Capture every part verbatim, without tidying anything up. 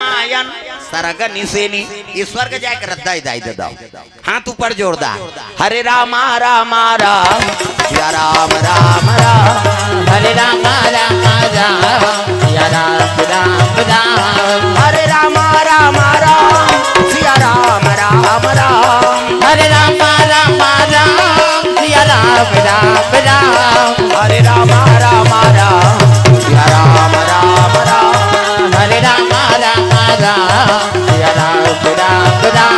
Ion सरग निसेनी, ये स्वर्ग जाए के रद्दा ही दाई दे दाओ। हाथ ऊपर जोरदार। हरे रामा रामा राम, सिया राम राम राम। हरे रामा रामा राम, सिया राम राम राम। हरे रामा रामा राम, सिया राम राम राम। हरे रामा रामा राम, सिया राम राम राम। हरे रामा रामा राम, सिया राम राम राम। हरे रामा रामा राम, सिया राम राम राम।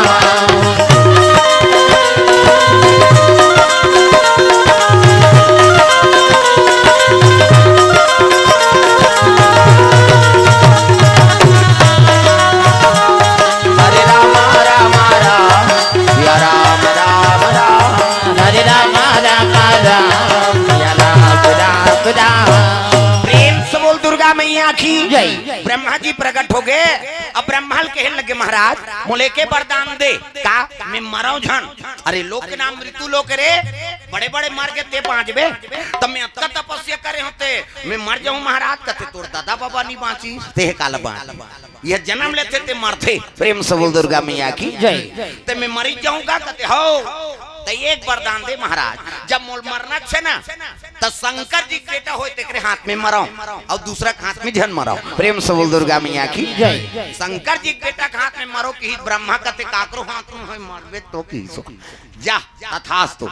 हरे रामा रामा राम, सिया राम राम राम। हरे रामा रामा राम, सिया राम राम राम। प्रेम से बोल दुर्गा मैया की जय। ब्रह्मा जी प्रकट हो गए। अब ब्रह्मा ल कहे लगे, महाराज, मोले के वरदान दे। का? मैं मरव झन। अरे लोग के नाम मृत्यु लोक रे, बड़े बड़े मर के ते बाँचबे। तब मैं अतका तपस्या करे होते, मैं मर जाऊं महाराज, कथे तोर दादा बाबा नहीं बाँची, ते काला बाँच। यह जन्म लेथे ते मरथे। प्रेम से बोल दुर्गा मैया की जय। ते मैं मरी जाऊंगा कथे हो। ते एक वरदान दे महाराज, जब मोल मरना छे ना, त शंकर जी के बेटा होय तेकरे हाथ में मरव, अउ दूसरा के हाथ में झन मरव। प्रेम से बोल दुर्गा मैया की जय। शंकर जी के बेटा के हाथ में मरव कि ब्रह्मा कथे काकरो हाथ में होय मरबे तो की सो। जा, तथास्तु।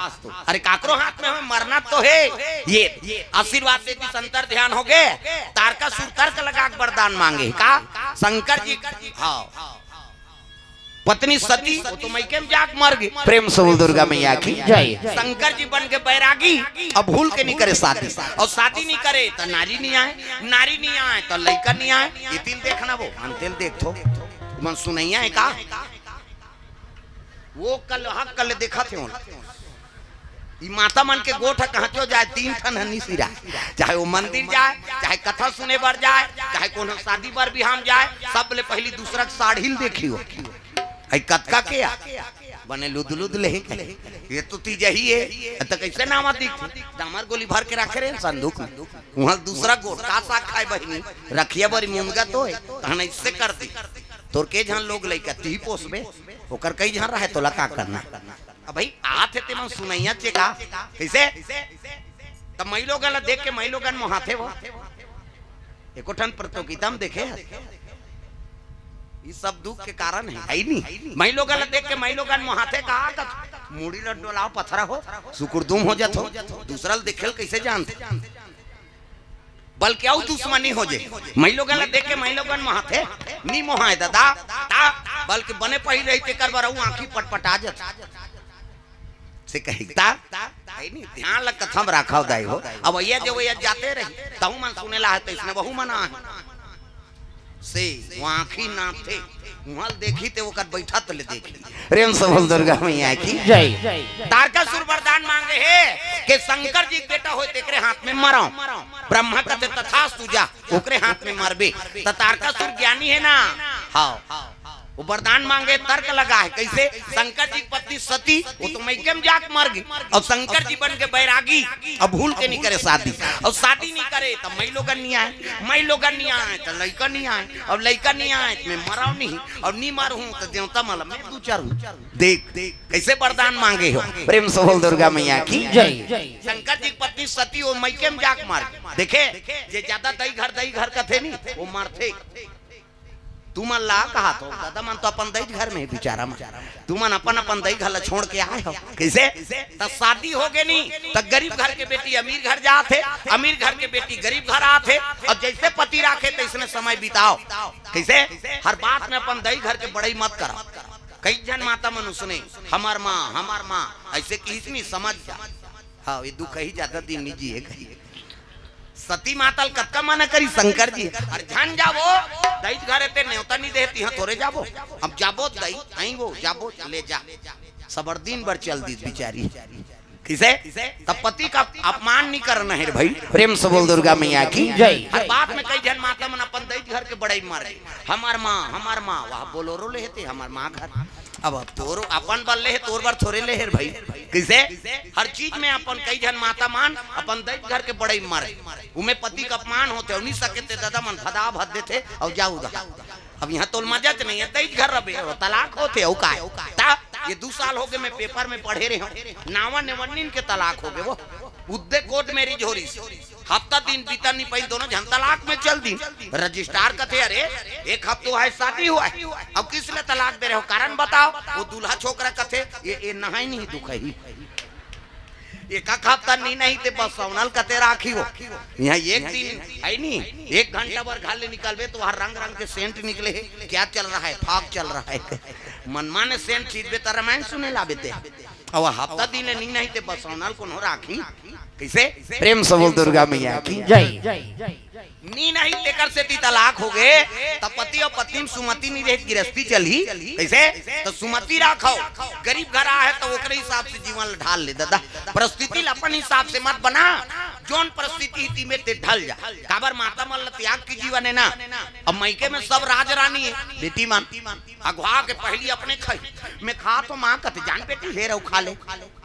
अरे काकरो हाथ में होय मरना तो हे। ये आशीर्वाद दे दी, संतर ध्यान हो गए। तारकासुर तर्क लगा के वरदान मांगे का? शंकर जी, हाँ, पत्नी सती, वो तो मइके में जाके मर गई। प्रेम से बोल दुर्गा मैया की जय। शंकर जी बन के बैरागी, अब भूल के नहीं करे शादी, अउ शादी नहीं करे तो नारी नहीं आए, नारी नहीं आए तो लइका नहीं आए। ये तिल देखना वो, अंतिल देख थो, मन सुनैया है का? वो कल हक कल देखा थे उन। ई माता मन के गोठ कहाँ क्यों जाए, तीन ठन हनी सिरा, चाहे वो मंदिर जाए, चाहे कथा सुने बर जाए, चाहे कोनो शादी बर बिहाम जाए, सब ले पहली दूसरा के साड़ी ल देखी हो। आई कतका के आ? बने लुद लुद ले ही कहे। ये तो तीज ही है। त कैसे नामा दिख? डामर गोली भर के रखे रहे संदूक में। वहाँ दूसरा गोठ का साग खाए बहिनी, रखिया बरी मुनगा तो है, तहन इससे कर दी। तोर के झन लोग लइका तीही पोसबे, ओकर कई झन रहे, तोला का करना? अब भाई, आत हे तेमन सुनैया चे का? कैसे? तब मई लोगन ला देख के मई लोगन मोहाथे वो। एको ठन प्रतियोगिता में देखे हस? ई सब दुख के कारण है, है ही नहीं। मई लोगन ला देख के मई लोगन मोहाथे का? कत मुड़ी ल डोलाव पथरा हो, सुकुरदुम हो जात हो, दूसरा ल देखे ल कैसे जानत? बल्कि अउ दुश्मनी हो जे। मई लोगन ला देख के मई लोगन मोहाथे, नी मोहाय दादा, ता, बल्कि बने पहिर रही तेकर बर अउ आँखी पटपटा जत। से कही ता, है नी, ध्यान ला कथम राखव दाई हो। अब ये जे वो ये जाते रही, तहु मन सुने ला है, तो इसने वहू मना है। से वो आँखी नाथे, उहाँ ल देखी ते ओकर बैठा तले देखी। प्रेम से बोल दुर्गा मैया की जय। तारकासुर वरदान मांगे हे कि शंकर जी के बेटा होय तेकरे हाथ में मरव। ब्रह्मा कथे तथास्तु जा, ओकरे हाथ में मरबे। त तारकासुर ज्ञानी है ना? हाँ। वो वरदान मांगे, तर्क लगा है। कैसे? शंकर जी की पत्नी सती, वो तो मइके में जाके मर गई। अउ शंकर जी बन के बैरागी, अब भूल के नहीं करे शादी। अउ शादी नहीं करे, तब मई लोगन नहीं आए। मई लोगन नहीं आए, तो लइका नहीं आए। अब लइका नहीं आए, तो मैं मरव नहीं। अब नहीं मरहूँ, तो देवता मला मैं दू चार हूँ। देख, देख, कैसे वरदान मांगे हो। प्रेम से बोल दुर्गा मैया की जय। शंकर जी की पत्नी सती, वो मइके में जाके मर गई। देखे, जे ज्यादा दई घर, दई घर कथे नहीं, वो मरथे। तुमन ला कहा तो, दादा मन तो अपन दई घर में हे बिचारा मन। तुमन अपन अपन दई घर ला छोड़ के आए हो। कैसे? त शादी हो गे नी, त गरीब घर के बेटी अमीर घर जात हे, अमीर घर के बेटी गरीब घर आत हे, अउ जैसे पति राखे तैसने समय बिताओ। कैसे? हर बात में अपन दई घर के बड़ई मत करा। कई झन माता मन उसने, "हमर माँ, हमर माँ," ऐसे किहिस नी, समझ जा। हाँ, ये दुख ही ज्यादा दिन नहीं जिए कही। सती माता ल कतका मना करी शंकर जी, "अरे झन जाबो, दई घर हे ते नेवता नहीं दे, तिहाँ थोरे जाबो। अब जाबो दई, आई वो, जाबो, ले जा।" सबर दिन बर चल दी बिचारी। किसे? तब पति का अपमान नहीं करना है रे भाई। प्रेम से बोल दुर्गा मैया की जय। हर बात में कई झन माता मन अपन दई घर के बड़ई मारे, "हमर माँ, हमर माँ," वह बोलोरो ले हे ते, "हमर माँ घर।" अब तोर अपन बर ले हे, तोर बर थोरे ले हे रे भाई। किसे? हर चीज में अपन कई झन माता मन अपन दई घर के बड़ई मारे, उमे पति का अपमान होथे, उनी सके ते दादा मन भदा भद देथे, अउ जा उधा। अब इहाँ तोल मजा च नहीं हे, दई घर रबे, तलाक होथे, अउ काय? ता, ये दू साल होगे, मैं पेपर में पढ़े रहे हूँ, नावा नेवन्निन के तलाक होगे वो, उद्दे कोर्ट मैरिज हो रहिस। हफ्ता दिन बीता नहीं पाइस, दोनों झन तलाक में चल दिन। रजिस्ट्रार कथे, "अरे, एक हफ्ता हुआ है शादी हुआ है, अब किस लिए तलाक दे रहे हो, कारण बताओ।" वो दूल्हा छोकरा कथे, "ये, ये नहाई नहीं दुखही।" एक हफ्ता नहीं, नहीं ते बस सौनल कथे राखी हो। यहाँ एक दिन है नहीं, एक घंटा भर घर ले निकलबे तो वहाँ रंग रंग के सेंट निकले हे। क्या चल रहा है? फाग चल रहा है। मनमाने सेंट छींचबे त रामायण सुने लाबे ते। अब हफ्ता दिन ले नहीं, नहीं ते बस सौनल कोनो राखी। कैसे? प्रेम से बोल दुर्गा मैया की। जय। नी नहीं तेकर सेती तलाक होगे, त पति अउ पत्नी में सुमति नहीं रहे, गिरस्ती चलही। कैसे? त सुमति राखव, गरीब घर आहे त ओकरे हिसाब से जीवन ल ढाल ले ददा। परिस्थिति ल अपन हिसाब से मत बना, जोन परिस्थिति हे तिमे ते ढल जा। काबर माता मन ल त्याग के जीवन हे ना। अब मइके में सब राज रानी हे, बेटी मन अघवा के पहिली अपने खाई, मैं खात हों माँ कथे, जान बेटी ले रहो खा ले,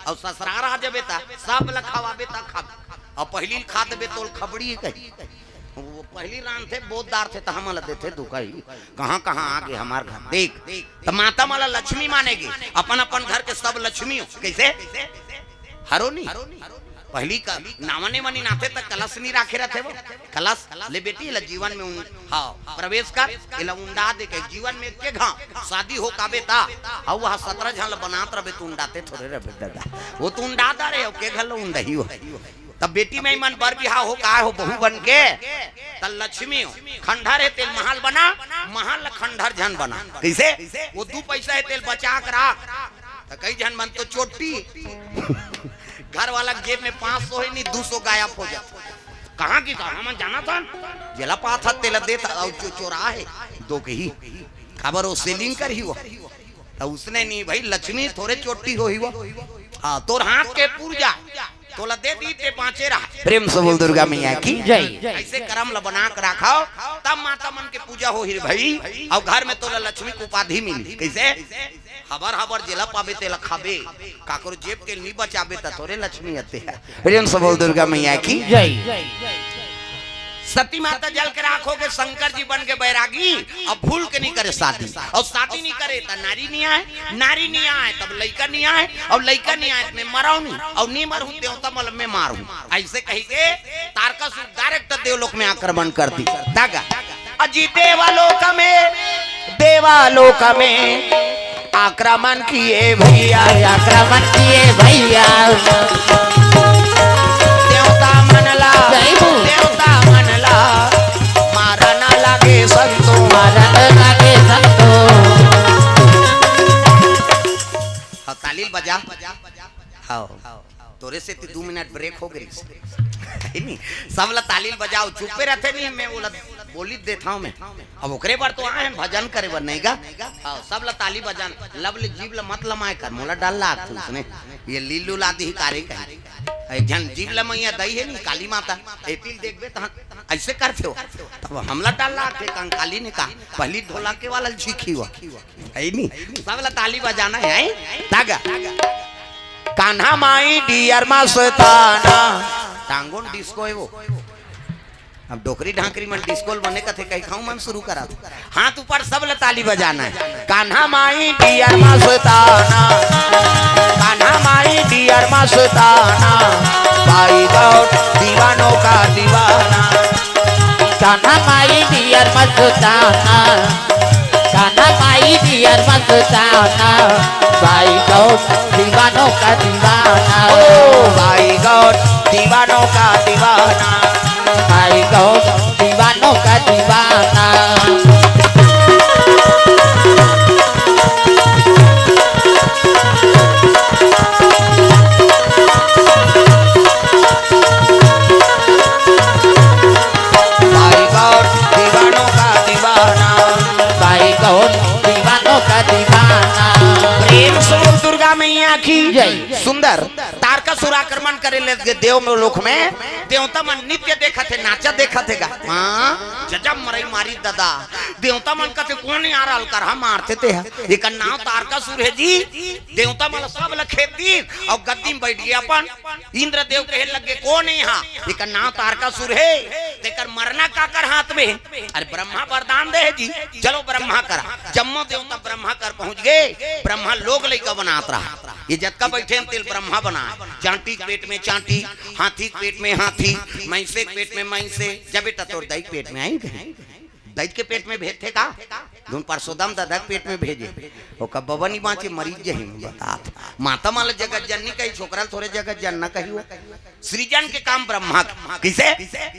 अउ ससुरार आ जाबे त सब ल खवाबे त खाबे, अउ पहिली ल खा देबे तोल खबड़ी कही। वो पहिली रांधथे, बोत डारथे त हमन ल देथे दुखही। कहाँ कहाँ आगे हमार घर देख। त माता मन ल लक्ष्मी माने गे, अपन अपन घर के सब लक्ष्मी हो। कैसे? हरो नी। पहिली का नावा नेवन्निन आथे त कलश नी राखे रथे वो। कलश ले बेटी, एला जीवन में उन-, हाँ, प्रवेश कर, एला उंडा दे के जीवन में के घा शादी हो काबे ता, अउ वहाँ सतरा झन ल बनात रबे त उंडाते थोरे रबे ददा। वो त उंडा डारे हो, के घर ल उंडही हो। तब बेटी में मन बर बिहाव हो, काय हो, बहू बन के, त लक्ष्मी हो, खंडहर हे तेल महल बना, महल ल खंडहर झन बना। कैसे? वो दू पैसा हे तेल बचा के राख। त कई झन मन तो चोट्टी, घर वाला के जेब में पाँच सौ हे नी, दू सौ गायब हो जात। कहाँ की कहाँ मन जाना था, जेला पाथत तेला देत अउ चो-, चोरा हे, दो कही। काबर वो सेलिंग करही वो। त उसने नी भाई, लक्ष्मी थोरे चोट्टी होही वो। हाँ, तोर हाथ के पूर्जा, तोला दे दी ते बाँचे रहा। प्रेम से बोल दुर्गा मैया की। जय। ऐसे करम ल बना के राखव, तब माता मन के पूजा होही रे भाई। अउ घर में तोला लक्ष्मी के उपाधि मिली। कैसे? हबर हबर जेला पाबे तेला खाबे, काकरो जेब के नी बचाबे त तोरे लक्ष्मी अते हे। प्रेम से बोल दुर्गा मैया की। जय। सती माता जल के राख होगे, शंकर जी बन के बैरागी, अब भूल के नी करे शादी, अउ शादी नी करे त नारी नी आय, नारी नी आय तब लइका नी आय, अउ लइका नी आय त मैं मरहूँ नी, अउ नी मरहूँ देवता मन ल मैं मारहूँ। ऐसे कही के तारकासुर डायरेक्ट देवलोक में आक्रमण कर दी। दागा अजी देवालोक में, देवालोक में आक्रमण किए भैया, आक्रमण किए भैया। देवता मन ला, जय हो। देवता मन ला मारन लागे संतो, मारन लागे संतो। हाँ, ताली बजा। हाँ। तोरे सेती दू मिनट ब्रेक हो गइस। हे नी? सब ला ताली बजाव, चुप्पे रथे नी, मैं ओला बोली देथंव मैं। अब ओकरे बर तो आए हन भजन करे बर, नहीं गा? हाँ, सब ला ताली बजाना, लब ले जीभ ला मत लमाय कर, मोला डर लागथे उसने। ये लीलू ला दिही कारे कही। एक झन जीभ लमइया दई हे नी, काली माता, एती ल देखबे तहाँ ऐसे करथे हो। तब हमला डर लागथे, कंकाली ने कहा, पहिली ढोलक के वाला ल सीखी हो। हे नी? सब ला ताली बजाना हे, हैं? तागा। कान्हा माई डियर मस्ताना। टांगोन डिस्को हे वो। अब डोकरी ढांकरी मन डिस्को ल बने कथे, कही खाऊ मन शुरू करा दो। हाथ ऊपर, सब ला ताली बजाना हे। कान्हा माई डियर मस्ताना। कान्हा माई डियर मस्ताना। भाई गौर दीवानों का दीवाना। कान्हा माई डियर मस्ताना। कान्हा माई डियर मस्ताना। भाई गौर दीवानों का दीवाना। ओ भाई गौर दीवानों का दीवाना। भाई गौर दीवानों का दीवाना। भाई गौर दीवानों का दीवाना। भाई गौर दीवानों का दीवाना। प्रेम से बोल दुर्गा मैया की जय। सुंदर। तारकासुर आक्रमण करे लगे देव लोक में। देवता मन नृत्य देखत हे, नाचा देखत हे गा। हाँ, जजब मरई मारी ददा। देवता मन कथे, "कोन यार अलकरहा मारथे ते ह? एकर नाव तारकासुर हे जी।" देवता मन सब ल खेद दीस अउ गद्दी में बैठ गे अपन। इंद्रदेव कहे लगे, "कोन हे हा? एकर नाव तारकासुर हे, तेकर मरना काकर हाथ में हे?" अरे ब्रह्मा वरदान दे हे जी, चलो ब्रह्मा करा। जम्मो देवता ब्रह्मा कर पहुंच गे। ब्रह्मा लोग लइका बनात रहा। ये जतका बैठे हे तेल ब्रह्मा बनाय। चांटी के पेट में चांटी, हाथी के पेट में हाथी, मइसे के पेट में मइसे। जब बेटा तोर दाई के पेट में आइन कहीं, दाई के पेट में भेजथे का? धुन परसोदम ददा के पेट में भेजे। ओकर बबा नी बाँचे, मरीज जही में बतात। माता माला जगत जननी कही, छोकरा ल थोरे जगत जनना कही वो। सृजन के काम ब्रह्मा के। किसे?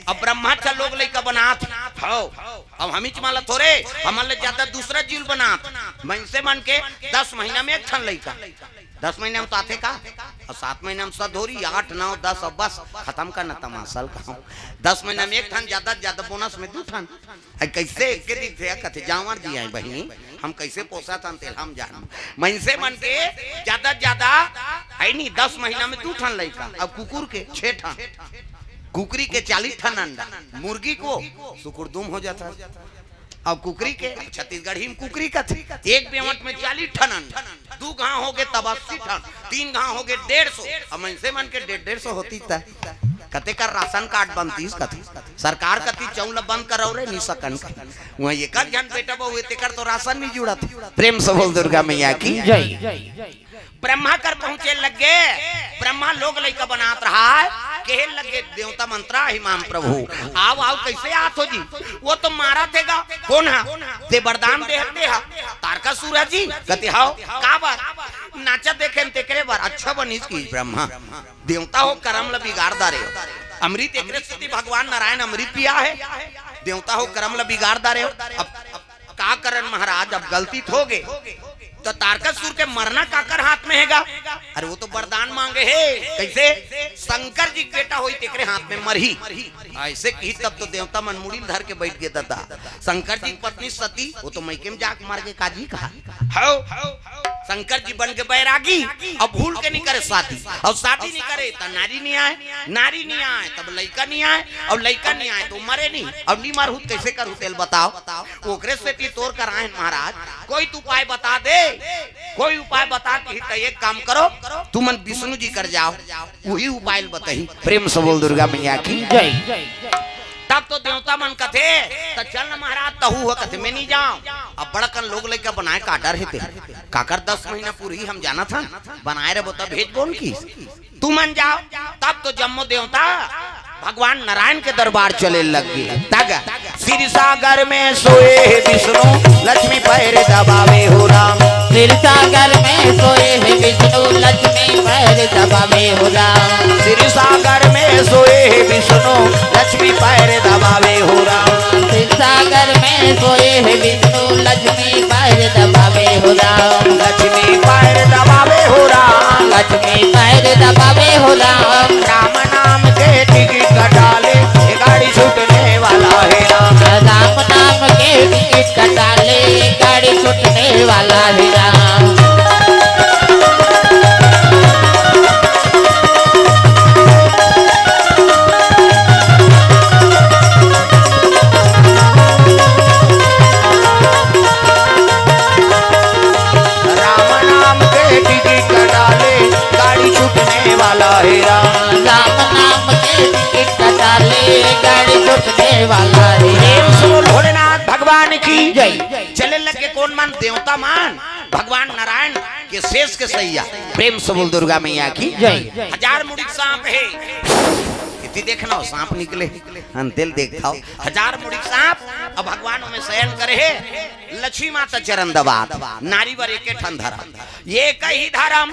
अब ब्रह्मा च लोग लइका बनात हव। अब हमीच माला थोरे, हमन ले ज्यादा दूसरा जीव बनात। मइनसे मन के दस महीना में एक ठन लइका। दस महीना में तो आथे का? अउ सात महीना में सधोरी, आठ, नौ, दस, अब बस खतम करना तमाशा ल कहूँ। दस महीना में एक ठन, ज्यादा से ज्यादा बोनस में दू ठन। अइ कइसे एके दिखथे, कथे जांवर जी आय बहिनी, हम कइसे पोसत हन तेला हम जानन। मइनसे मन के ज्यादा से ज्यादा हे नी, दस महीना में दू ठन लइका, अब कुकुर के छे ठन, कुकरी के चालीस ठन अंडा, मुर्गी को सुकुरदुम हो जाता। अब कुकरी के, छत्तीसगढ़ी में कुकरी कथे, एक बेवंट में चालीस ठन अंडा, दू घांव होगे तब अस्सी ठन, तीन घांव होगे डेढ़ सौ। अब मइनसे मन के डेढ़ डेढ़ सौ होतिस त कते कर राशन कार्ड बनतिस कथे। सरकार कति चौं ल बंद करव रे, नी सकन कथे। उहाँ एक झन बेटा बहू हे, तेकर तो राशन नी जुड़त। प्रेम से बोल दुर्गा मैया की। जय। ब्रह्मा कर पहुंचे लगे, ब्रह्मा लोग लइका बनात रहा हे, कहे लगे देवता मन, "त्राहिमाम प्रभु, आव, आव, कइसे आत हो जी? वो तो मारत हे गा।" "कोन हा?" "ते वरदान दे हस ते हा, तारकासुर हा जी।" कथे, "हव, काबर?" "नाचा देखे हन तेकरे बर।" "अच्छा बनिस कि ब्रह्मा, देवता हो करम ल बिगाड़ डारे हो।" अमृत एकरे सेती भगवान नारायण अमृत पिया हे, देवता हो करम ल बिगाड़ डारे हो। अब का करन महाराज, अब गलती तो होगे, त तारकासुर के मरना काकर हाथ में हे गा? अरे वो तो वरदान मांगे हे। कइसे? शंकर जी के बेटा होही तेकरे हाथ में मरही। अइसे कही तब तो देवता मन मुड़ी ल धर के बइठ गे ददा। शंकर जी के पत्नी सती, वो तो मइके में जाके मर गे काजी कहा। हव, शंकर जी बन गे बैरागी, अब भूल के नी करे शादी, अउ शादी नी करे त नारी नी आय, नारी नी आय तब लइका नी आय, अउ लइका नी आय त मरे नी, अउ नी मरहू त कइसे करहू तेला बताव। ओकरे सेती तोर कराए हन महाराज, कोई तो उपाय बता दे, कोई उपाय बता। कही त एक काम करो, तुमन विष्णु जी कर जाव, उही उपाय ल बताही। प्रेम से बोल दुर्गा मैया की। जय। तब तो देवता मन कथे, "त चल न महाराज, तहू ह।" कथे, "मैं नी जांव।" अब बड़कन लोग लइका बनाए का डर हे ते। काकर दस महीना पूरही हम जानत हन, बनाए रहिबो त भेजबो न किस। तुमन जाव। तब तो जम्मो देवता भगवान नारायण के दरबार चले लग गे। तग क्षीर सागर में सोए हे विष्णु, लक्ष्मी पैर दबावे हो राम। क्षीर सागर में सोए हे विष्णु, लक्ष्मी पैर दबावे हो राम। क्षीर सागर में सोए हे विष्णु, लक्ष्मी पैर दबावे हो राम। क्षीर सागर में सोए हे विष्णु, लक्ष्मी पैर दबावे हो राम। लक्ष्मी पैर दबावे हो राम। लक्ष्मी पैर दबावे हो राम। राम नाम के टिकट कटा ले, ये गाड़ी छूटने वाला है राम। राम नाम के टिकट कटा ले, गाड़ी छूटने वाला है राम। राम नाम के टिकट कटा ले, गाड़ी छूटने वाला है राम। राम नाम के टिकट कटा ले, गाड़ी छूटने वाला है राम। प्रेम से बोल भोलेनाथ भगवान की जय। चले लगे कोन मन? देवता मन भगवान नारायण के शेष के सैया। प्रेम से बोल दुर्गा मैया की जय। हजार मुड़ी के सांप हे, इति देखना हो सांप निकले, अंतेल देखता हो। हजार मुड़ी के सांप, अब भगवान ओमे शयन करे हे। लक्ष्मी माता चरण दबात, नारी बर एके ठन धरम, एकही धरम,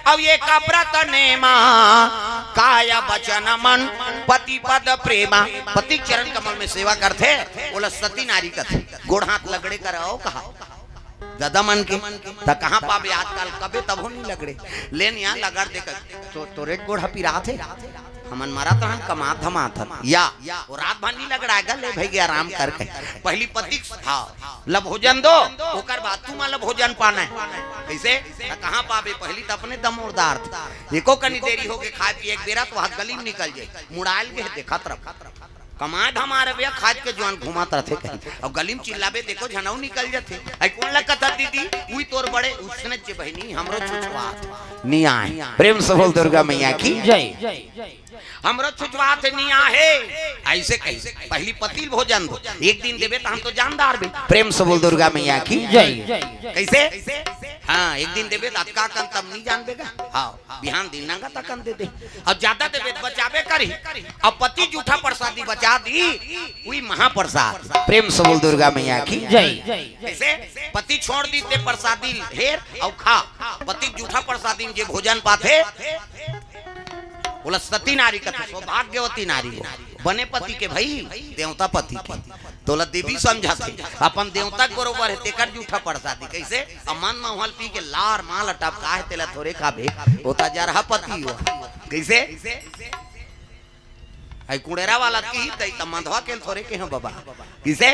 अउ एक व्रत नेमा, काय वचन मन पति पद प्रेमा। पति के चरण कमल में सेवा करथे, ओला सती नारी कथे। गोड़ हाथ लगड़े करव कहा ददा मन के, त कहाँ पाबे आजकल, कबे तभो नी लगड़े। लेन यहाँ लगड़ दे कर, तो, तोरे गोड़ ह पिरात हे। हमन मरत रहन, कमात धमात हन। या, वो रात भर नी लगड़ाएगा, ले भई गे आराम करके। पहली पति, हाँ, ल भोजन दो, ओकर बाद तुमन ल भोजन पाना हे। कइसे? त कहाँ पाबे? पहली त अपने दमोरदार थे। एको कनी देरी होगे खाए पिए के बेरा, त वहाँ गली म निकल जाए। मुड़ायल गे, देखत रह। कमाए धमाए रह भैया, खाए के जुआन घूमत रथे कहीं। अउ गली म चिल्लाबे, देखो झनऊ निकल जथे। अई कोन ल कथस दीदी? उई तोर बड़े उसने चे बहिनी, हमरो छुछुआत नी आए। प्रेम से बोल दुर्गा मैया की। जय। हमरो छुछुआत नी आहे। अइसे कही, पहली पति ल भोजन दो, एक दिन देबे त हम तो जान डारबे। प्रेम से बोल दुर्गा मैया की। जय। कइसे? हाँ, एक दिन देबे त अतका कन तब नी जानबे गा। हाँ, बिहान दिन नंगा तकन दे दे। अउ जादा देबे त बचाबे करही। अउ पति जूठा परसादी बचा दी, उही महाप्रसाद। प्रेम से बोल दुर्गा मैया की। जय। कइसे? पति छोड़ दी ते परसादी हेर अउ खा। पति जूठा परसादी म जे भोजन पाथे, ओला सती नारी कथे, सौभाग्यवती नारी हो। बने पति के भई, देवता पति के। तोला देवी समझथे, अपन देवता के बरोबर हे, तेकर जूठा परसादी। कइसे? अमन महुआ ल पी के लार माल टपकाहे, तेला थोरे खाबे, ओ त जरहा पति हो। कइसे? अई कुड़ेरा वाला की तई त मंधवा के थोरे केहेंव बबा। कइसे?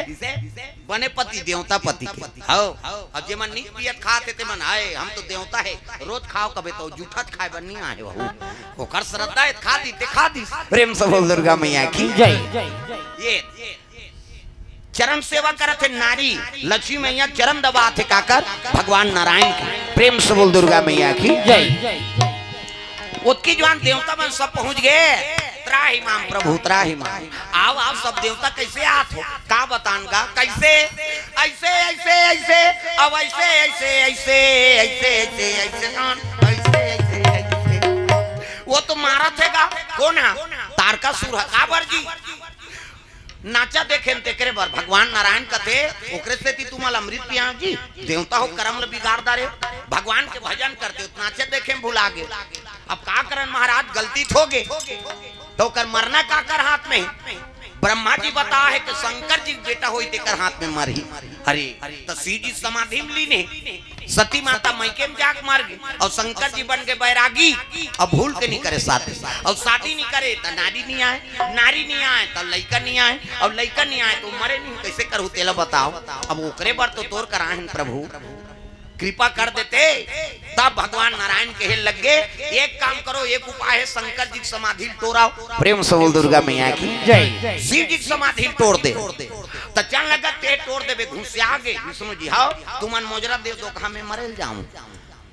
बने पति देवता पति के। हव। अब जेमन नी पियत खात हे, तेमन आए, हम तो देवता हे, रोज खाव कबे त जूठा खाए बर नी आए हो। ओकर श्रद्धा हे, खा दी ते खा दी। प्रेम से बोल दुर्गा मैया की। जय। ये चरण सेवा करत हे नारी, लक्ष्मी मैया चरण दबात हे काकर? भगवान नारायण के। प्रेम से बोल दुर्गा मैया की। जय। ओतकी जुआन देवता मन सब पहुंच गे। त्राहि माम प्रभु, त्राहि माम। आव, आव, सब देवता कइसे आत हो? का बतान गा? कइसे? अइसे, अइसे, अइसे, अउ अइसे, अइसे, अइसे, अइसे, अइसे, अइसे, अइसे, अइसे। वो तो मारत हे गा। कोन हा? तारकासुर हा। काबर जी? नाचा देखेन तेकरे बर भगवान नारायण कथे, ओकरे सेती तुमन ल अमृत पियाव जी, देवता हो करम ल बिगाड़ डारे। भगवान के भजन करते हो, नाचा देखेन भुला गे। अब का करन महाराज, गलती त होगे, त ओकर मरना काकर हाथ में हे? ब्रह्मा जी बताए हे कि शंकर जी के बेटा होई तेकर हाथ में मरही। अरे, त शिव जी समाधि म लीन हे। सती माता मइके म जाके मर गे, अउ शंकर जी बन गे बैरागी, अउ भूल के नी करे शादी, अउ शादी नी करे त नारी नी आए, नारी नी आए त लइका नी आए, अउ लइका नी आए त मरे नी, कइसे करहू तेला बताव। अब ओकरे बर तो तोर करा हन प्रभु, कृपा कर देते, तब भगवान नारायण कहे लग गे, एक काम करो, एक उपाय हे, शंकर जी के समाधि ल टोराव। प्रेम से बोल दुर्गा मैया की। जय। शिव जी के समाधि ल टोर दे। त चल लगा ते टोर देबे, घुसिया गे विष्णु जी, हव, तुमन मोजरा देव दोखा में मरे ल जाव।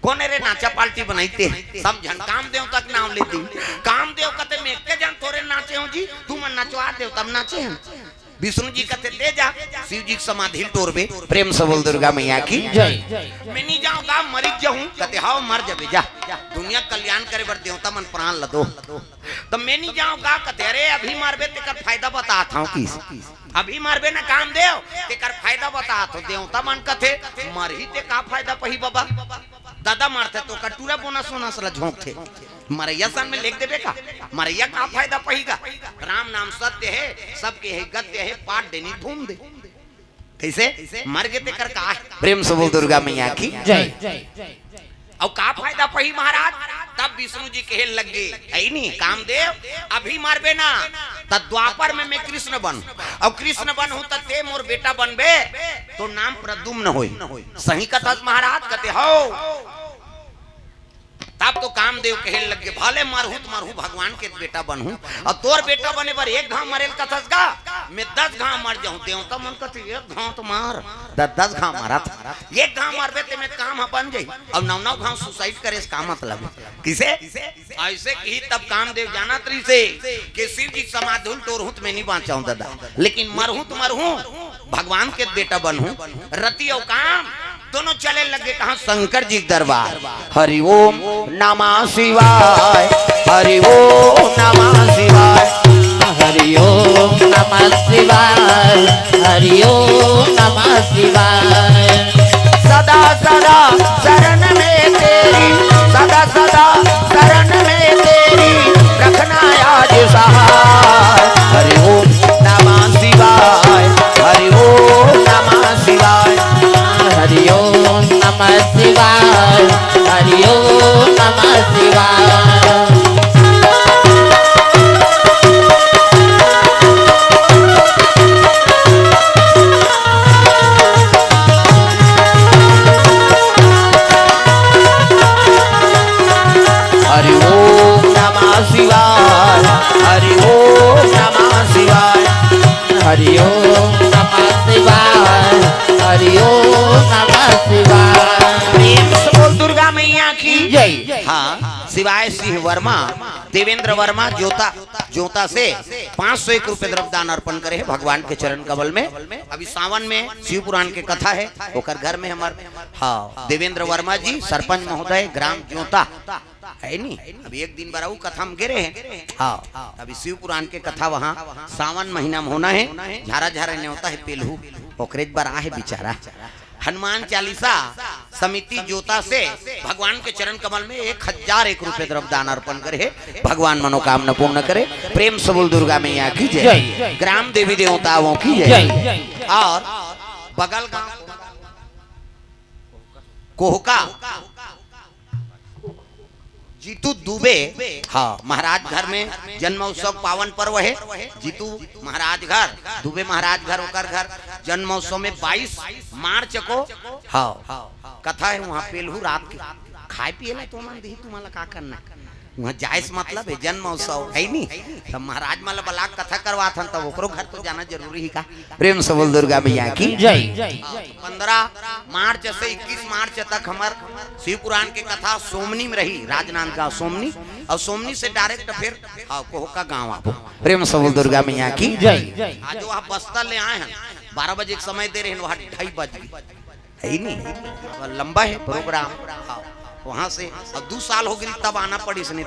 कोन रे नाचा पार्टी बनाइते? सब झन कामदेव तक नाम लेती। कामदेव कथे, मैं एके झन थोरे नाचे हों जी, तुमन नचवा देव तब नाचे हन। विष्णु जी कथे, ले जा, शिव जी के समाधि ल टोरबे। प्रेम से बोल दुर्गा मैया की। जय। मैं नी जावं गा, मरिच जहूं। कथे, हव, मर जबे जा, दुनिया कल्याण करे बर देवता मन प्राण ल दो। त मैं नी जावं गा, कथे, अरे अभी मरबे तेकर फायदा बतात हंव किस। अभी मरबे ना कामदेव, तेकर फायदा बतात हंव। देवता मन कथे, मरही ते का फायदा पही बबा? ददा मरथे त ओकर टूरा बोनस वोनस ल झोंकथे। मरइया सन में लेख देबे का? मरइया का फायदा पही गा? राम नाम सत्य हे, सबके हे गत्य हे, पाट देनी धूम दे। कइसे? मर गे तेकर का हे? प्रेम से बोल दुर्गा मैया की। जय। अउ का फायदा पही महाराज? तब विष्णु जी कहे लग गे, हे नी कामदेव, अभी मरबे ना, त द्वापर में मैं कृष्ण बनहूं, अउ कृष्ण बनहूं त ते मोर बेटा बनबे, तोर नाम प्रद्युम्न होई। सही कथस महाराज? कथे, हव। तब तो कामदेव कहे लग गे, भले मरहूं त मरहूं, भगवान के बेटा बनहूं। अउ तोर बेटा बने बर एक घांव मरे ल कथस गा, मैं दस घांव मर जाहूं। देवता मन कथे, एक घांव तो मार, द-, दस घांव मरत। एक घांव मरबे ते में काम ह बन जाही, अउ नौ नौ घांव suicide करे से का मतलब हे? किसे? अइसे कही तब कामदेव जानत रहिसे कि शिव जी समाधि ल टोरहूं त मैं नी बांचहूं ददा, लेकिन मरहूं त मरहूं, भगवान के बेटा बनहूं। रति अउ काम दोनों चले लगे कहां? शंकर जी के दरबार। हरि ओम नमः शिवाय, हरि ओम नमः शिवाय। हरि ओम नमः शिवाय, हरि ओम नमः शिवाय। सदा सदा शरण में तेरी, सदा सदा शरण में तेरी, रखना आज सहाय। हरि ओम नमः शिवाय, हरि ओम नमः शिवाय। हरि ओम नमः शिवाय, हरि ओम नमः शिवाय। सिंह वर्मा, देवेंद्र वर्मा जोता, जोता से पाँच सौ एक रुपए द्रव्य दान अर्पण करे हे भगवान के चरण कमल में। अभी सावन में शिव पुराण के कथा हे, ओकर घर में हमर, हाँ, देवेंद्र वर्मा जी, सरपंच महोदय, ग्राम जोता, हे नी? अभी एक दिन बर अउ कथा म गे रहे हे। हाँ, अभी शिव पुराण के कथा वहाँ सावन महीना में होना हे। झारा झारा नेवता हे पेलहू, ओकरेच बर आहे बिचारा। हनुमान चालीसा समिति जोता से भगवान के चरण कमल में एक हजार एक रुपए द्रव्य दान अर्पण करे हे। भगवान मनोकामना पूर्ण करे। प्रेम से बोल दुर्गा मैया की जय। जय। ग्राम देवी देवताओं की जय। जय। और बगल गांव कोहका जीतू दुबे, हाँ, महाराज घर में जन्म उत्सव पावन पर्व हे। जीतू महाराज घर, दुबे महाराज घर, ओकर घर जन्म उत्सव में बाईस मार्च को, हाँ, कथा हे वहाँ पेलहू रात के। खाए पिए ला तो मन दिही, तुम्हारा का करना हे? वहाँ जाए से मतलब हे, जन्म उत्सव हे नी? तब महाराज मन ला बलाक कथा करवात हन, तब ओकरो घर तो जाना जरूरी हे का? प्रेम से बोल दुर्गा मैया की जय। पंद्रह मार्च से इक्कीस मार्च तक हमर शिव पुराण के कथा सोमनी में रही, राजनांदगांव सोमनी, और सोमनी से डायरेक्ट फिर, हाँ, कोहका गांव आबो। प्रेम से बोल दुर्गा मैया की जय। आज वह बस्तर ले आए हैं, बारह बजे के समय दे रहे हैं, वहाँ ढाई बज गई, हे नी? लंबा हे प्रोग्राम। हाँ, वहाँ से अब दू साल हो गई, तब आना पड़ी इसने।